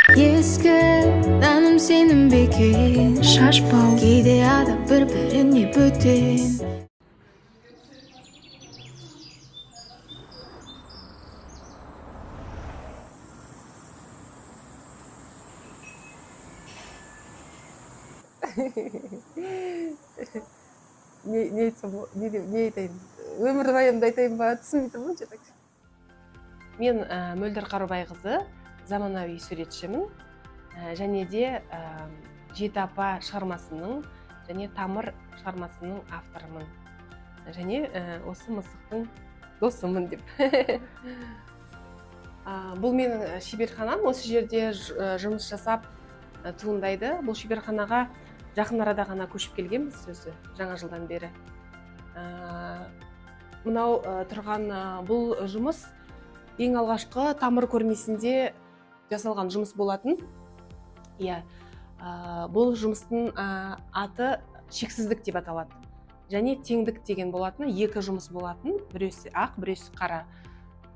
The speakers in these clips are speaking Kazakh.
Ескі әнім сенің бе екен? Шашпау. Кейде адам бір біріне бөтен. Не айтсам, не айтайын, өмірбаянымды айтайын ба, түсінбей тұрмын че так. Мен Мөлдір Қарубайқызы, заманауи суретшімін. Және де «Жеті апа» шығармасының және «Тамыр» шығармасының авторымын және осы мысықтың досымын деп. Бұл менің шеберханам. Осы жерде жұмыс жасап, туындайды. Бұл шеберханаға жақын арада ғана көшіп келгенбіз, өзі жаңа жылдан бері. Мынау тұрған, бұл жұмыс ең алғашқы «Тамыр» көрмесінде жасалған жұмыс болатын, иә. Бұл жұмыстың аты «Шексіздік» деп аталады және «Теңдік» деген болатын. Екі жұмыс болатын, біреусі ақ, біреусі қара.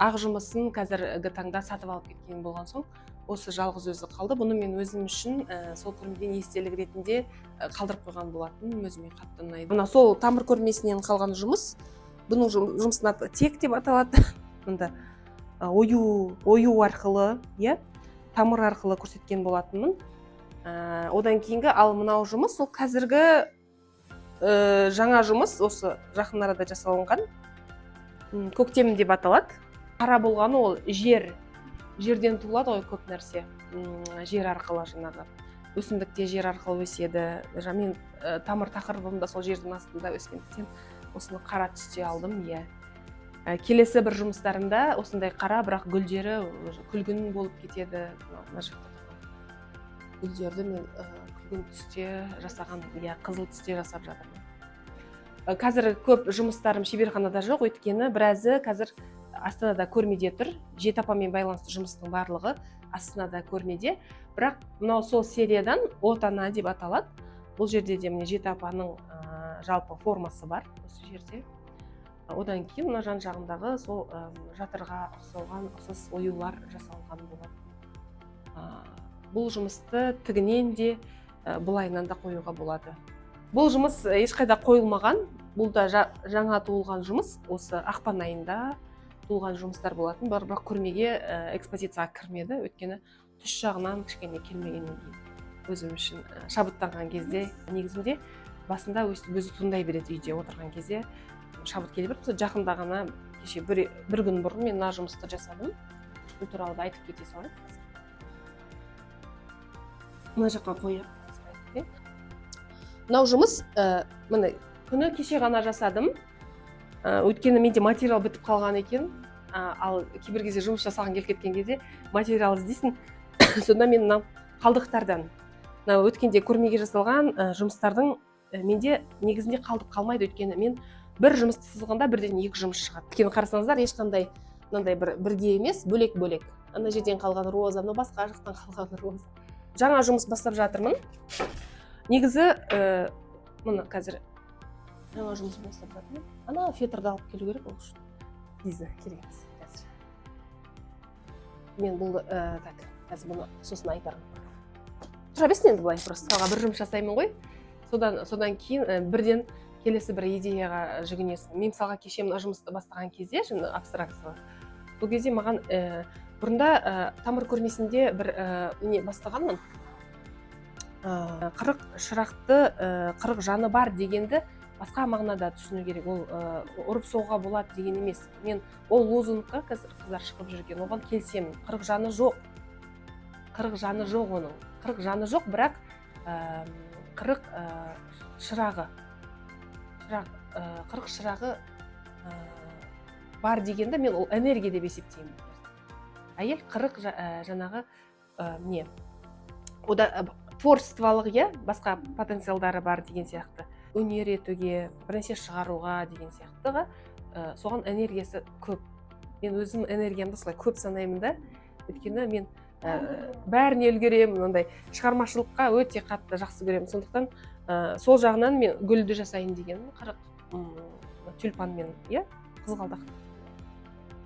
Ақ жұмысын қазіргі таңда сатып алып кеткен болған соң, осы жалғыз өзі қалды. Бұны мен өзім үшін сол көрмеден естелік ретінде қалдырып қойған болатын. Өзіме қатты ұнайды. Мына сол «Тамыр» көрмесінен қалған жұмыс. Бұның жұмыстың аты «Тек» деп аталады. Мында ою арқылы, иә, тамыр арқылы көрсеткен болатынмын. Одан кейінгі, ал мынау жұмыс ол қазіргі жаңа жұмыс, осы жақын арада жасалынған. «Көктем» деп аталады. Қара болғаны ол жер, жерден туылады ғой көп нәрсе. Жер арқылы, жаңағы өсімдік те жер арқылы өседі. Мен тамыр тақырыбым да сол жердің астында өскендіктен, осыны қара түсте алдым, иә. Келесі бір жұмыстарымда осындай қара, бірақ гүлдері уже күлгін болып кетеді. Мына жақта тұрған гүлдерді мен күлгін түсте жасаған, иә, қызыл түсте жасап жатырмын. Қазір көп жұмыстарым шеберханада жоқ, өйткені біразы қазір Астанада көрмеде тұр. Жеті апамен байланысты жұмыстың барлығы Астанада көрмеде. Бірақ мынау сол сериядан «От ана» деп аталады. Бұл жерде де, міне, жеті апаның жалпы формасы бар осы жерде. Одан кейін мына жан жағындағы сол жатырға ұқсалған, ұқсас оюлар жасалған болады. Бұл жұмысты тігінен де, былайынан да қоюға болады. Бұл жұмыс ешқайда қойылмаған. Бұл да жаңа туылған жұмыс. Осы ақпан айында туылған жұмыстар болатын. Бірақ көрмеге, экспозицияға кірмеді, өйткені түс жағынан кішкене келмегеннен кейін, өзім үшін шабыттанған кезде, негізінде басында өстіп өзі туындай береді. Үйде отырған кезде шабыт келе берді. Сол жақында ғана, кеше бір күн бұрын мен мына жұмысты жасадым. Бұл туралы да айтып кете салайын. Мына жаққа қояйық. Мынау жұмыс, міне, күні кеше ғана жасадым. Өйткені менде материал бітіп қалған екен. Ал кейбір кезде жұмыс жасаған келіп кеткен кезде материал іздейсің. Сонда мен мынау қалдықтардан, мынау өткенде көрмеге жасалған жұмыстардың, менде негізінде қалдық қалмайды, өйткені мен бір жұмысты сызғанда бірден екі жұмыс шығады. Өйткені қарасаңыздар, ешқандай мынандай бір бірге емес, бөлек бөлек. Ана жерден қалған роза, мынау басқа жақтан қалған роза. Жаңа жұмыс бастап жатырмын негізі. Мына қазір жаңа жұмыс бастап жатырмын. Ана фетрді алып келу керек, ол үшін негізі керек емес қазір. Мен бұл так, қазір бұны сосын айтармын. Тұра берсін енді былай. Просто мысалға бір жұмыс жасаймын ғой, содан кейін бірден келесі бір идеяға жүгінесің. Мен мысалға кеше мына жұмысты бастаған кезде, жаңа абстракциялы, сол кезде маған бұрында «Тамыр» көрмесінде бір не бастағанмын, 40 шырақты, 40 жаны бар дегенді басқа мағынада түсіну керек. Ол ұрып соғуға болады деген емес. Мен ол лозунгқа, қазір қыздар шығып жүрген, оған келісемін. 40 жаны жоқ, 40 жаны жоқ оның, 40 жаны жоқ, бірақ 40 шырағы, шырақ, 40 шырағы бар дегенді мен ол энергия деп есептеймін. Әйел 40 жаңағы не ода, творчестволық, иә, басқа потенциалдары бар деген сияқты, өнер етуге, бірнәрсе шығаруға деген сияқтыға, соған энергиясы көп. Мен өзім энергиямды солай көп санаймын да, өйткені мен бәріне үлгеремін, мынандай шығармашылыққа өте қатты жақсы көремін. Сондықтан сол жағынан мен гүлді жасайын дегенім 40 тюльпанмен, иә, қызғалдақ,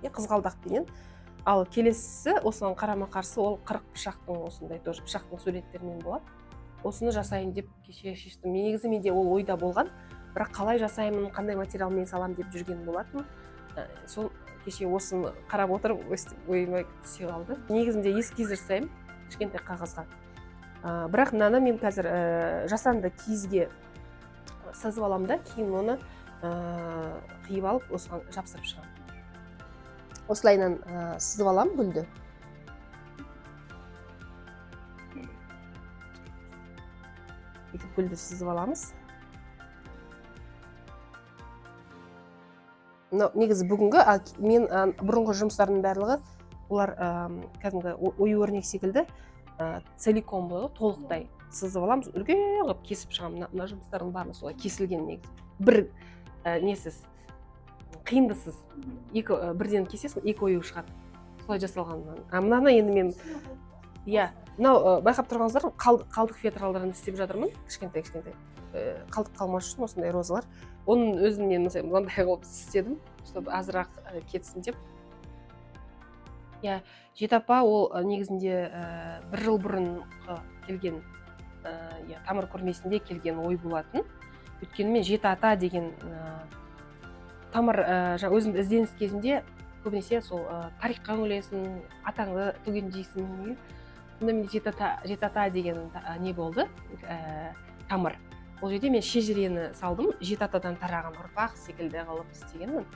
иә, қызғалдақпенен. Ал келесісі осыған қарама қарсы, ол 40 пышақтың, осындай тоже пышақтың суреттерімен болады. Осыны жасайын деп кеше шештім. Мен негізі, менде ол ойда болған, бірақ қалай жасаймын, қандай материалмен саламын деп жүрген болатын. Сол кеше осыны қарап отырып, өстіп ойыма түсе қалды. Негізінде эскиз жасаймын кішкентай қағазға. Бірақ мынаны мен қазір жасанды киізге сызып аламын да, кейін оны қиып алып, осыған жапсырып шығамын. Осылайынан сызып аламын гүлді. Бүйтіп гүлді сызып аламыз. Мынау негізі бүгінгі, а мен бұрынғы жұмыстарымның барлығы олар кәдімгі ою өрнек секілді, целиком болады ғой, толықтай сызып аламыз, үлкен қылып кесіп шығамын. Мына жұмыстардың барлығы солай кесілген негізі, бір несіз, қиындысыз, екі бірден кесесің, екі ою шығады, солай жасалған. А мынаны енді мен, иә, мынау байқап тұрғаныңыздар, қалдық фетрлардан істеп жатырмын, кішкентай кішкентай қалдық қалмас үшін осындай розалар. Оның өзін мен мысалы мынандай қылып істедім, чтобы азырақ кетсін деп. Иә, жеті апа ол негізінде бір жыл бұрынғы келген, иә, тамыр көрмесінде келген ой болатын. Өйткені мен жеті ата деген тамыр, жаңа өзімді ізденіс кезінде көбінесе сол тарихқа үңілесің, атаңды түгендейсің, иә. Сонда менде жеті ата, жеті ата деген не болды, тамыр. Ол жерде мен шежірені салдым, жеті атадан тараған ұрпақ секілді қылып істегенмін.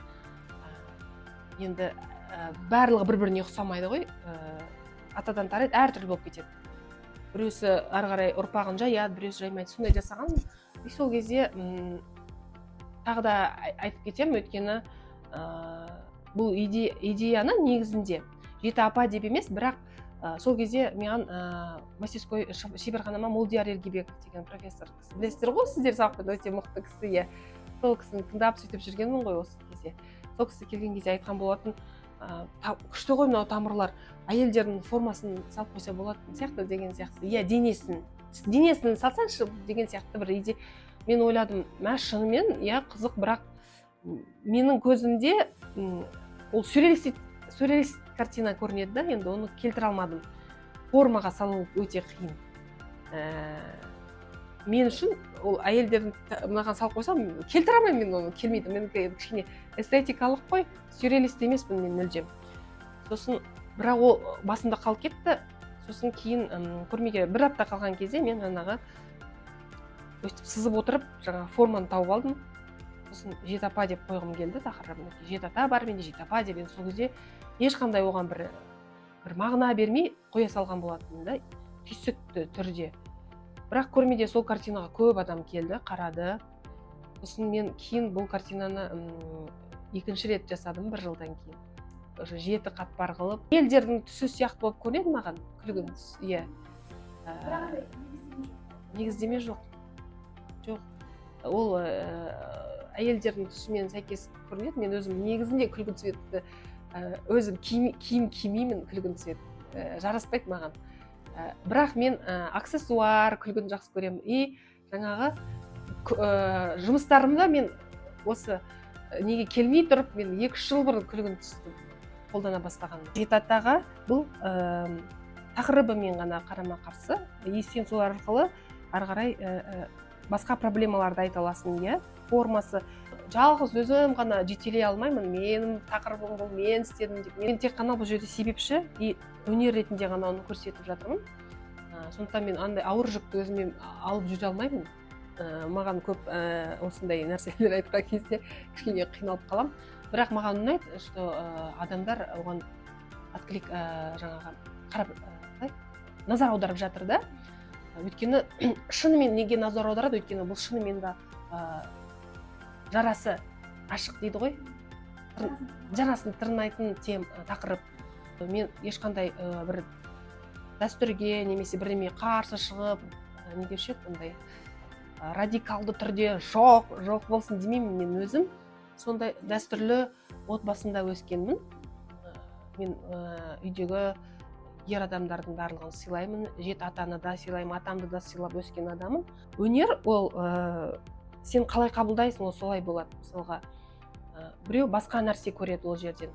Енді барлығы бір біріне ұқсамайды ғой, атадан тарайды, әртүрлі болып кетеді. Біреусі ары қарай ұрпағын жаяды, біреусі жаймайды, сондай жасаған. И сол кезде тағы да айтып кетемін, өйткені бұл идеяны негізінде жеті апа деп емес, бірақ сол кезде маған мастерской шеберханама Молдияр Ергебеков деген профессор кісі, білесіздер ғой сіздер, сабақта өте мықты кісі, иә, сол кісіні тыңдап, сөйтіп жүргенмін ғой. Осы кезде сол кісі келген кезде айтқан болатын: «Күшті ғой мынау тамырлар, әйелдердің формасын салып қойса болатын сияқты» деген сияқты, иә, денесін салсаңшы деген сияқты бір идея. Мен ойладым: мә, шынымен, иә, қызық, бірақ менің көзімде ол сюрреалист картина көрінеді да. Енді оны келтіре алмадым, формаға салу өте қиын. Мен үшін ол әйелдердің мынаған салып қойсам, келтіре алмаймын мен оны, келмейді. Менікі енді кішкене эстетикалық қой, сюрреалист емеспін мен мүлдем. Сосын бірақ ол басымда қалып кетті. Сосын кейін көрмеге бір апта қалған кезде мен жаңағы өстіп сызып отырып, жаңағы форманы тауып алдым. Сосын жеті апа деп қойғым келді тақырыбын. Жеті ата бар менде, жеті апа деп. Енді сол кезде ешқандай оған бір мағына бермей қоя салған болатынмын да, түйсікті түрде. Бірақ көрмеде сол картинаға көп адам келді, қарады. Сосын мен кейін бұл картинаны екінші рет жасадым бір жылдан кейін, уже жеті қатпар қылып, елдердің түсі сияқты болып көрінеді маған, күлгін түс, иә. Негіздеме жоқ, жоқ, ол әйелдердің түсімен сәйкес көрінеді. Мен өзім негізінде күлгін цветті өзім киім кимеймін, күлгін цвет жараспайды маған. Бірақ мен аксессуар күлгін жақсы көремін. И жаңағы жұмыстарымда мен осы неге келмей тұрып, мен 2-3 жыл бұрын күлгін түсті қолдана бастағанмын. Жеті атаға бұл тақырыбымен ғана қарама қарсы, и сен сол арқылы ары қарай басқа проблемаларды айта аласың, иә. Формасы жалғыз өзім ғана жетелей алмаймын, менің тақырыбым бұл, мен істедім деп. Мен тек қана бұл жерде себепші и өнер ретінде ғана оны көрсетіп жатырмын. Сондықтан мен андай ауыр жүкті өзіме алып жүре алмаймын. Маған көп осындай нәрселер айтқан кезде кішкене қиналып қаламын. Бірақ маған ұнайды, что адамдар оған отклик, жаңағы қарап, қалай, назар аударып жатыр да. Өйткені шынымен неге назар аударады? Өйткені бұл шынымен де жарасы ашық дейді ғой, жарасын тырнайтын тақырып. Мен ешқандай бір дәстүрге немесе бірдеме қарсы шығып, не деуші еді, андай радикалды түрде жоқ, жоқ болсын демеймін. Мен өзім сондай дәстүрлі отбасында өскенмін. Мен үйдегі ер адамдардың барлығын сыйлаймын, жеті атаны да сыйлаймын, атамды да сыйлап өскен адаммын. Өнер ол сен қалай қабылдайсың, ол солай болады. Мысалға, біреу басқа нәрсе көреді ол жерден.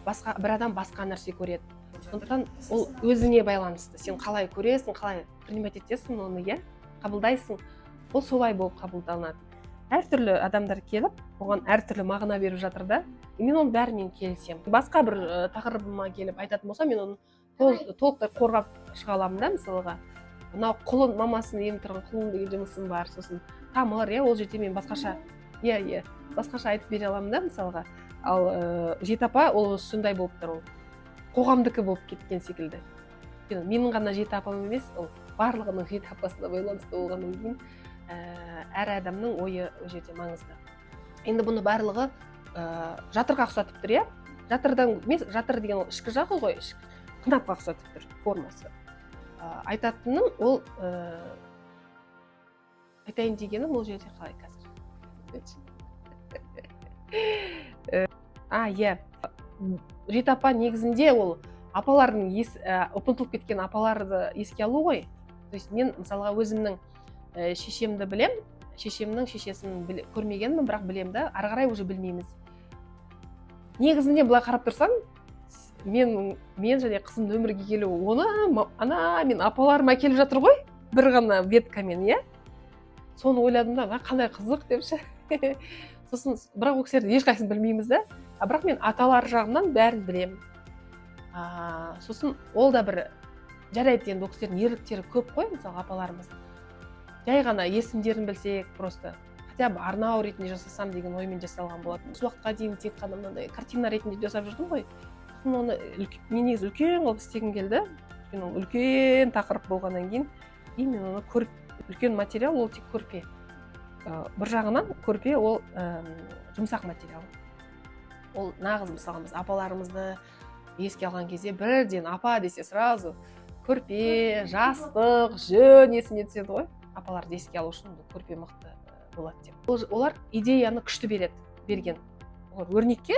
Басқа бір адам басқа нәрсе көреді. Сондықтан ол өзіңе байланысты: сен қалай көресің, қалай принимать етесің оны, иә, қабылдайсың, ол солай болып қабылданады. Әртүрлі адамдар келіп, оған әртүрлі мағына беріп жатыр да, и мен оның бәрімен келісемін. Басқа бір тақырыбыма келіп айтатын болсам, мен оны толықтай қорғап шыға аламын да. Мысалға, мынау құлын, мамасын еміп тұрған құлын деген жұмысым бар. Сосын тамыр, иә, ол жерде мен басқаша, иә, басқаша айтып бере аламын да, мысалға. Ал жеті апа ол сондай болып тұр, ол қоғамдікі болып кеткен секілді. Өйткені менің ғана жеті апам емес, ол барлығының жеті апасына байланысты болғаннан кейін, әр адамның ойы ол жерде маңызды. Енді бұны барлығы жатырға ұқсатып тұр, иә. Жатырдан емес, жатыр деген ол ішкі жағы ғой, ішкі қынапқа ұқсатып тұр формасы. Айтатыным ол, айтайын дегенім ол жерде қалай қазір, иә, жеті апа негізінде ол апалардың ұмытылып кеткен апаларды еске алу ғой. То есть мен, мысалға, өзімнің шешемді білем, шешемнің шешесін көрмегенмін, бірақ білем да, ары қарай уже білмейміз. Негізінде былай қарап тұрсаң, мен және қызымның өмірге келуі, оны ана мен апаларым әкеліп жатыр ғой бір ғана веткамен, иә. Соны ойладым да, мә, қандай қызық деп ше. Сосын бірақ ол кісілерді ешқайсысын білмейміз да, а бірақ мен аталар жағынан бәрін білемін. Сосын ол да бір жарайды енді, ол кісілердің ерліктері көп қой. Мысалға, апаларымыздың жай ғана есімдерін білсек, просто хотя бы арнау ретінде жасасам деген оймен жасалған болатын. Осы уақытқа дейін тек қана мынандай картина ретінде жасап жүрдім ғой. Сосын оны мен негізі үлкен қылып істегім келді, өйткені ол үлкен тақырып болғаннан кейін. И мен оны көріп, үлкен материал ол тек көрпе. Бір жағынан көрпе ол жұмсақ материал. Ол нағыз, мысалға, біз апаларымызды еске алған кезде бірден апа десе, сразу көрпе, жастық, жүн есіңе түседі ғой. Апаларды еске алу үшін бұл көрпе мықты болады деп. Олар идеяны күшті береді, берген. Олар өрнекке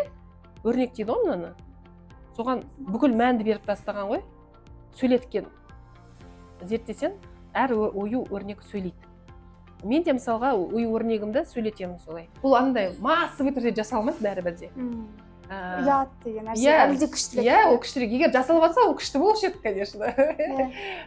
өрнек дейді ғой мынаны, соған бүкіл мәнді беріп тастаған ғой, сөйлеткен. Зерттесең, әр ою өрнек сөйлейді. Мен де, мысалға, ою өрнегімді сөйлетемін солай. Бұл андай массовый түрде жасалмайды бәрібір де. Ұят деген нәрсе әлі де күштірек. Иә, ол күштірек. Егер жасалып жатса, ол күшті болушы еді, конечно.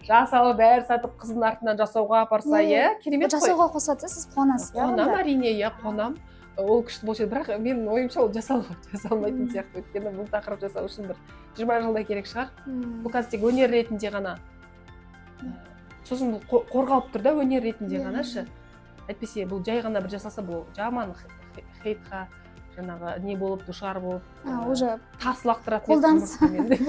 Жасалып, бәрі сатып, қыздың артынан жасауға апарса, иә, керемет қой. Жасауға қосып жатса, сіз қуанасыз, иә, Қуанамын. Онда? Әрине, иә, қуанамын. Ол күшті болушы еді, бірақ менің ойымша, ол жасалмайтын сияқты, өйткені бұл тақырып жасау үшін бір 20 жылдай керек шығар. Бұл қазір тек өнер ретінде ғана. Сосын бұл қорғалып тұр да өнер ретінде ғана ше. Әйтпесе бұл жай ғана бір жасалса, бұл жаман хейтқа, жаңағы не болып, душар болып, уже тас лақтыратын еді жұмыртқамен деп.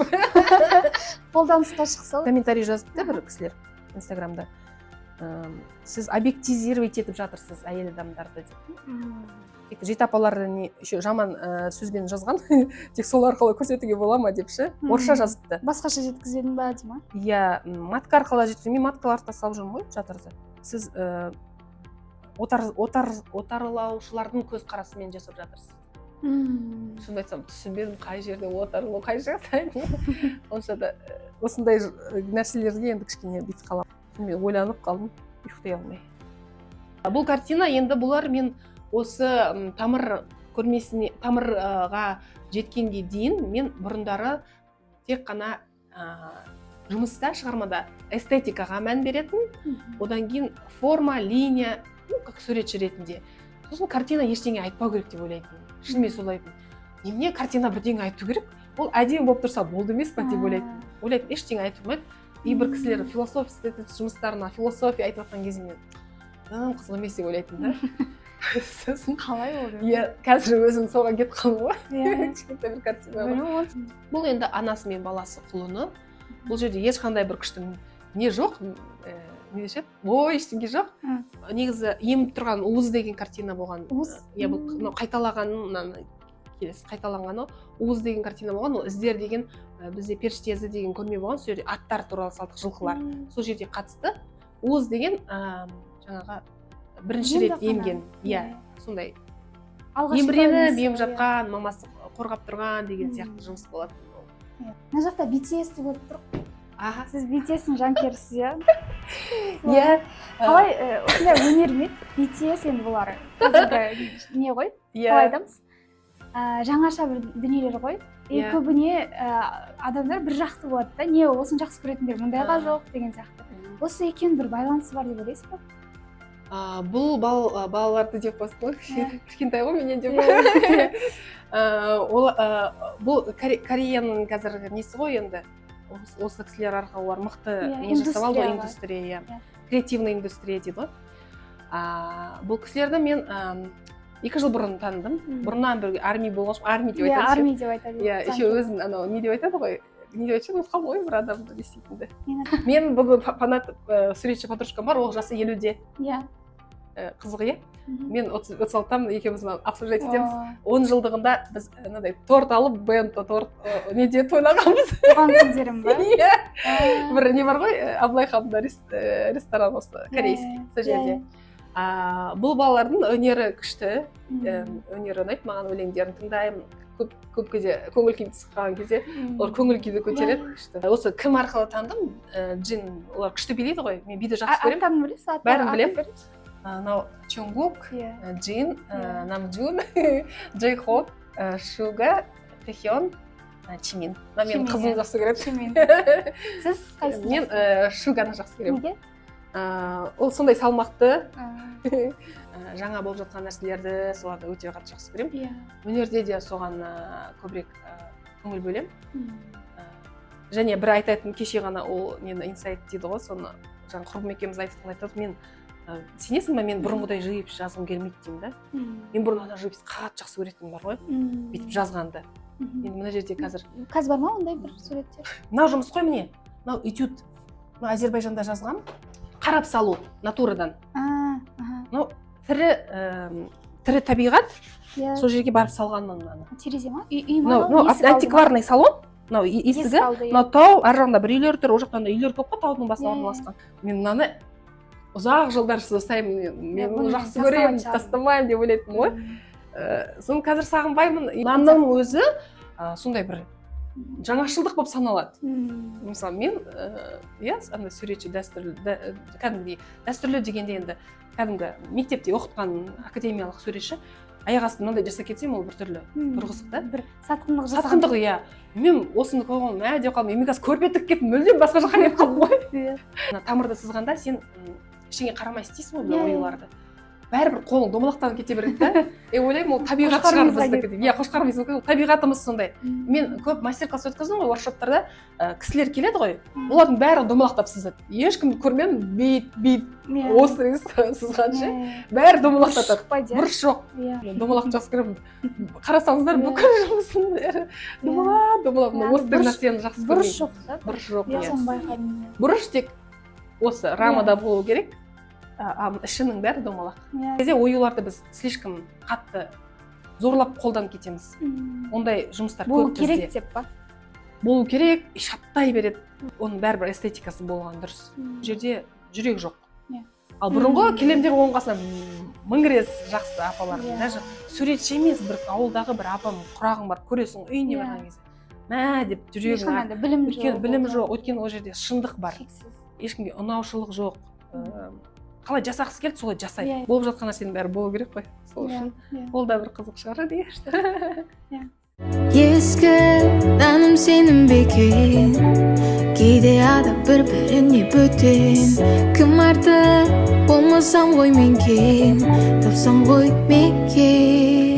Қолданысқа шықса. Комментарий жазыпты бір кісілер инстаграмда: «Сіз объектизировать етіп жатырсыз әйел адамдарды», — деп. Тек жеті апаларды не еще жаман сөзбен жазған, тек сол арқылы көрсетуге бола ма деп ше. Орысша жазыпты. Басқаша жеткізбедің ба дей ма? Иә, матка арқылы жеткізу. Мен маткаларды да салып жүрмін ғой жатырды. Сіз отарлаушылардың көзқарасымен жасап жатырсыз. Шынымды айтсам, түсінбедім, қай жерде отарлау, қай жақта. Онша да осындай нәрселерге енді кішкене бүйтіп қаламын мен, ойланып қалдым, ұйықтай алмай. Бұл картина енді, бұлар мен осы тамыр көрмесіне, тамырға жеткенге дейін мен бұрындары тек қана жұмыста, шығармада эстетикаға мән беретін, одан кейін форма, линия, ну, как суретші ретінде. Сосын картина ештеңе айтпау керек деп ойлайтынмын, шынымен солай ойлайтынмын. Немене, картина бірдеңе айту керек, ол әдемі болып тұрса болды емес па деп ойлайтынмын. Ойлайтынмын, ештеңе айтылмайды. И бір кісілер философия жұмыстарына философия айтып жатқан кезде мен дым қызық емес деп ойлайтынмын да. Сосын Қалай ол? Иә, қазір өзім соған кетіп қалдым ғой. Кішкентай бір картина ғой. Білмеймін оны. Бұл енді анасы мен баласы, құлыны. Бұл жерде ешқандай бір күшті не жоқ, не деші еді, ой, ештеңе жоқ. Негізі еміп тұрған уыз деген картина болған. Уыз? Иә, бұл мынау қайталаған, мынаны келесі қайталанғаны уыз деген картина болған. Ол іздер деген, бізде «Періште ізі» деген көрме болған, сол жерде аттар туралы салдық, жылқылар. Сол жерде қатысты. Уыз деген жаңағы бірінші Енді рет ғана. емген, иә, сондай Алғашқы еміреніп емес, еміп иә. жатқан, мамасы қорғап тұрған деген сияқты жұмыс болатын ол. Иә. Мына жақта BTS-ті көріп тұрмын. Аха. Сіз BTS-ің жанкүйерісіз, иә? Иә. Қалай осындай өнер ме BTS? Енді бұлар қазіргі не ғой, қалай айтамыз, жаңаша бір дүниелер ғой. И көбіне адамдар бір жақты болады да, не осыны жақсы көретіндер мұндайға жоқ деген сияқты. Осы екеуінің бір байланысы бар деп ойлайсыз ба? Бұл балаларды деп қостың ғой, кішкентай ғой менен деп. Ол бұл Кореяның қазіргі несі ғой енді, осы кісілер арқылы олар мықты не жасап алды ғой, Индустрия. Индустрия, иә. Креативный индустрия дейді ғой. Бұл кісілерді мен 2 жыл бұрын таныдым. Бұрыннан бір арми болған соң, арми деп айтады ше. Арми деп айтады. Иә, еще өзін анау не деп айтады ғой, не деп айтшы, ұмытып қалдым ғой бір адамды не істейтінді. Нені? Мен бүгін фанат, суретші подружкам бар, ол жасы 50-де. Қызық, иә. Мен 36-дамын, екеуміз мына обсуждать етеміз. 10 жылдығында біз мынандай торт алып, бенто торт, неде тойлағанбыз. Туған күндерім ба? Иә, бір не бар ғой, Абылай ханда ресторан осы корейский, сол жерде. Бұл балалардың өнері күшті. Өнері ұнайды маған, өлеңдерін тыңдаймын көп. Көп кезде көңіл күйім түсіп қалған кезде олар көңіл күйді көтереді, күшті. Осы кім арқылы таныдым? Джин, олар күшті билейді ғой, мен биді жақсы көремін. Аттарын білесіз? Бәрін білемін. Атын білесіз? Мынау Чонгук, Джин, Намджун, Джей Хоп, Шуга, Тэхён, Чимин. Мына менің Чимин, қызым иә. жақсы көреді. Чимин. Сіз қайсысын Мен жақсы Шуганы жақсы көремін. Неге? Ол сондай салмақты, жаңа болып жатқан нәрселерді, соларды өте қатты жақсы көремін. Өнерде де соған көбірек көңіл бөлемін. Және бір айтатын, кеше ғана ол нені, инсайт дейді ғой, соны жаңа құрбым екеуміз айтып айтады. Мен сенесің ба, мен бұрынғыдай живопись жазғым келмейді деймін да. Мен бұрын ана живопись қатты жақсы көретінмін бар ғой, бүйтіп жазғанды. Енді мына жерде қазір Қазір бар ма ондай бір суреттер? Мынау жұмыс қой, міне, мынау этюд, мынау Әзербайжанда жазғам, қарап салу натурадан. Мынау тірі, тірі табиғат. Сол жерге барып салғанмын мынаны. Терезе ма, үй ма? Мынау Есік алды ма? Антикварный салон мынау, Есік есігі. алды, иә. Мынау тау, ар жағында бір үйлер тұр, ол жақтан да үйлер көп қой, таудың басында Иә, иә. орналасқан. Мен мынаны ұзақ жылдар жасаймын, мен Бұны бұны жақсы тастамайтын көремін, шығармын. тастамаймын деп ойлайтынмын ғой. Соны қазір сағынбаймын. Нанның өзі сондай бір жаңашылдық болып саналады. Мысалы, мен иә, андай суретші дәстүрлі, кәдімгідей дәстүрлі дегенде енді кәдімгі мектепте оқытқан академиялық суретші аяқ асты мынандай жасап кетсем, ол біртүрлі, бір қызық та. Бір сатқындық жасаған. Сатқындық, иә. Мен осыны қойған мә деп қалдым. Мен қазір көрпе тігіп кеттім, мүлдем басқа жаққа кетіп қалдым ғой. Мына тамырды сызғанда сен ештеңе қарамай істейсің ғой, Иә, иә. оюларды. Бәрібір қолың домалақтанып кете береді да. И ойлаймын, ол табиғат Қошқар шығар миызға біздікі кетіп деп. Иә, қошқар миыз, ол табиғатымыз сондай. Мм. Мен көп мастер класс өткіздім ғой, воркшоптарда кісілер келеді ғой, олардың бәрі домалақтап сызады. Ешкімді көрмедім бүйт бүйт острый сызған ше. Бәрі домалақтатады. Шықпайды, иә? Бұрыш жоқ. Мен домалақты жақсы көремін. Қарасаңыздар, бүкіл жұмысым бәрі домалап домалап. Иә, Острый нәрсені жақсы бұрыш көрмеймін. Жоқ та. Бұрыш жоқ, Иә, иә. соны байқадым, иә. Бұрыш тек осы рамада болу керек, а ішінің бәрі домалақ. Кезде оюларды біз слишком қатты зорлап қолданып кетеміз. Ондай жұмыстар Болу көп бізде. керек деп па? Болу керек, шаптай береді. Оның бәрібір эстетикасы болған дұрыс. Бұл жерде жүрек жоқ. Ал бұрынғы кілемдер оның қасына мың рет жақсы апалардың. Даже суретші емес, бір ауылдағы бір апам құрағың барып көресің ғой үйіне барған кезде, мә деп жүрегің Ешқандай да білім жоқ. Өйткені білім жоқ, өйткені ол жерде шындық бар. Шексіз. Ешкімге ұнаушылық жоқ. Қалай жасағысы келді, солай жасайды. Болып жатқан нәрсенің бәрі болу керек қой, сол үшін ол да бір қызық шығар деген. Ескі наным сенің бекен. Кейде адам бір біріне бөтен. Кім артық болмасам ғой мен кем, тапсам ғой мекен.